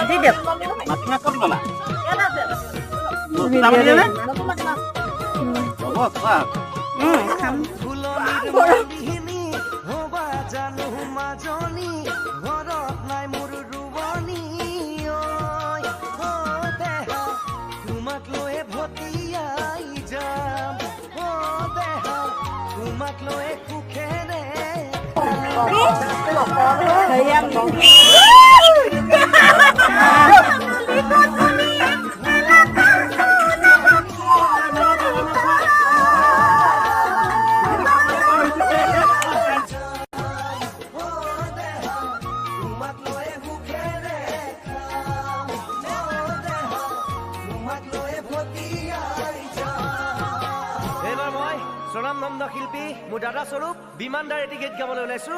দি দিয়ক। মাটিমাহ ক'ত পালা? নতুন মাটি নে? হ'ব, খোৱা। খাম। ফুলনিৰ হ'বা জানো মাজনী, ঘৰত নাই মোৰ ৰুৱনী। ঐ অ দেহা, তোমাক লৈ ভটিয়াই যাম। অ দেহা, তোমাক লৈ সুখেৰে। অ দেহা, তোমাক লৈ সুখেৰে খাম। অ দেহা, তোমাক লৈ ভটিয়াই যাম। এইবাৰ মই স্বনামধন্য শিল্পী মোৰ দাদা স্বৰূপ বিমান দাৰ এটি গীত গাবলৈ ওলাইছো।